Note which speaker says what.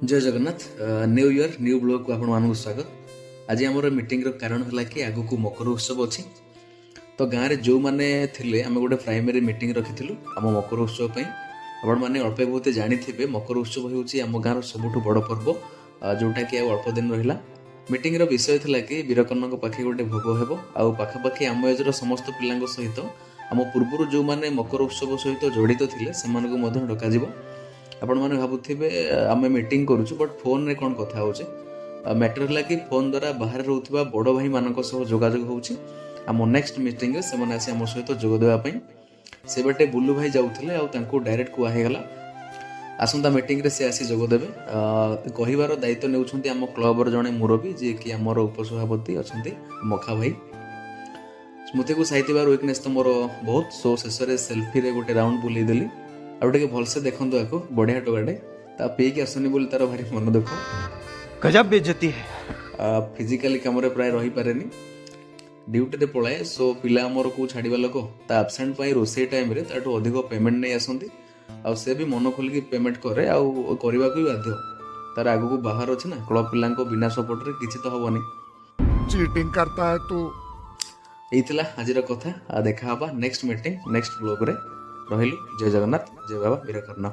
Speaker 1: ଜୟ Jagannath. New year new ବ୍ଲଗ୍କୁ ଆପଣମାନଙ୍କୁ ସ୍ୱାଗତ। ଆଜି ଆମର ମିଟିଂର କାରଣ ହେଲା କି ଆଗକୁ ମକର ଉତ୍ସବ ଅଛି। ତ ଗାଁରେ ଯେଉଁମାନେ ଥିଲେ, ଆମେ ଗୋଟେ ପ୍ରାଇମେରୀ ମିଟିଂ ରଖିଥିଲୁ ଆମ ମକର ଉତ୍ସବ ପାଇଁ। ଆପଣମାନେ ଅଳ୍ପ ବହୁତ ଜାଣିଥିବେ, ମକର ଉତ୍ସବ ହେଉଛି ଆମ ଗାଁର ସବୁଠୁ ବଡ଼ ପର୍ବ, ଯେଉଁଟାକି ଆଉ ଅଳ୍ପ ଦିନ ରହିଲା। ମିଟିଂର ବିଷୟ ଥିଲା କି ବୀରକର୍ଣ୍ଣଙ୍କ ପାଖେ ଗୋଟେ ଭୋଗ ହେବ ଆଉ ପାଖାପାଖି ଆମ ଏଜ୍ର ସମସ୍ତ ପିଲାଙ୍କ ସହିତ ଆମ ପୂର୍ବରୁ ଯେଉଁମାନେ ମକର ଉତ୍ସବ ସହିତ ଜଡ଼ିତ ଥିଲେ, ସେମାନଙ୍କୁ ମଧ୍ୟ ଡକାଯିବ। ଆପଣମାନେ ଭାବୁଥିବେ ଆମେ ମିଟିଂ କରୁଛୁ, ବଟ୍ ଫୋନ୍ରେ କ'ଣ କଥା ହେଉଛେ? ମ୍ୟାଟର ହେଲା କି ଫୋନ୍ ଦ୍ୱାରା ବାହାରେ ରହୁଥିବା ବଡ଼ ଭାଇମାନଙ୍କ ସହ ଯୋଗାଯୋଗ ହେଉଛି, ଆମ ନେକ୍ସଟ ମିଟିଂରେ ସେମାନେ ଆସି ଆମ ସହିତ ଯୋଗ ଦେବା ପାଇଁ। ସେ ବାଟେ ବୁଲୁ ଭାଇ ଯାଉଥିଲେ ଆଉ ତାଙ୍କୁ ଡାଇରେକ୍ଟ କୁହା ହେଇଗଲା, ଆସନ୍ତା ମିଟିଂରେ ସେ ଆସି ଯୋଗ ଦେବେ। କହିବାର ଦାୟିତ୍ୱ ନେଉଛନ୍ତି ଆମ କ୍ଲବର ଜଣେ ମୁରବୀ, ଯିଏକି ଆମର ଉପସଭାପତି ଅଛନ୍ତି, ମଖା ଭାଇ। ସ୍ମୃତିକୁ ସାଇତିବାର ୱିକନେସ୍ ତ ମୋର ବହୁତ। ସୋ ଶେଷରେ ସେଲ୍ଫିରେ ଗୋଟେ ରାଉଣ୍ଡ ବୁଲେଇ ଦେଲି। ଆଉ ଟିକେ ଭଲସେ ଦେଖନ୍ତୁ ଆକୁ, ବଢ଼ିଆ ଟୋକାଟେ। ତା ପିଇକି ଆସୁନି ବୋଲି ତାର ଭାରି ମନ ଦୁଃଖ।
Speaker 2: गजब बेइज्जती है।
Speaker 1: ଫିଜିକାଲି କାମରେ ପ୍ରାୟ ରହିପାରେନି, ଡ୍ୟୁଟିରେ ପଳାଏ। ସୋ ପିଲା ଆମର କେଉଁ ଛାଡ଼ିବା ଲୋକ? ତା ଆବସେଣ୍ଟ ପାଇଁ ରୋଷେଇ ଟାଇମ୍ରେ ତାଠୁ ଅଧିକ ପେମେଣ୍ଟ ନେଇ ଆସନ୍ତି ଆଉ ସେ ବି ମନ ଖୋଲିକି ପେମେଣ୍ଟ କରେ ଆଉ କରିବାକୁ ବି ବାଧ୍ୟ। ତାର ଆଗକୁ ବାହାର ଅଛି ନା, କ୍ଲବ ପିଲାଙ୍କ ବିନା ସପୋର୍ଟରେ କିଛି ତ ହବନି।
Speaker 3: चीटिंग करता है तू।
Speaker 1: ଏଇ ଥିଲା ଆଜିର କଥା। ଆଉ ଦେଖା ହବା ନେକ୍ସଟ ମିଟିଂ, ନେକ୍ସଟ ବ୍ଲଗ୍ରେ। ରହିଲୁ, ଜୟ ଜଗନ୍ନାଥ, ଜୟ ବାବା ବୀରକର୍ଣ୍ଣ।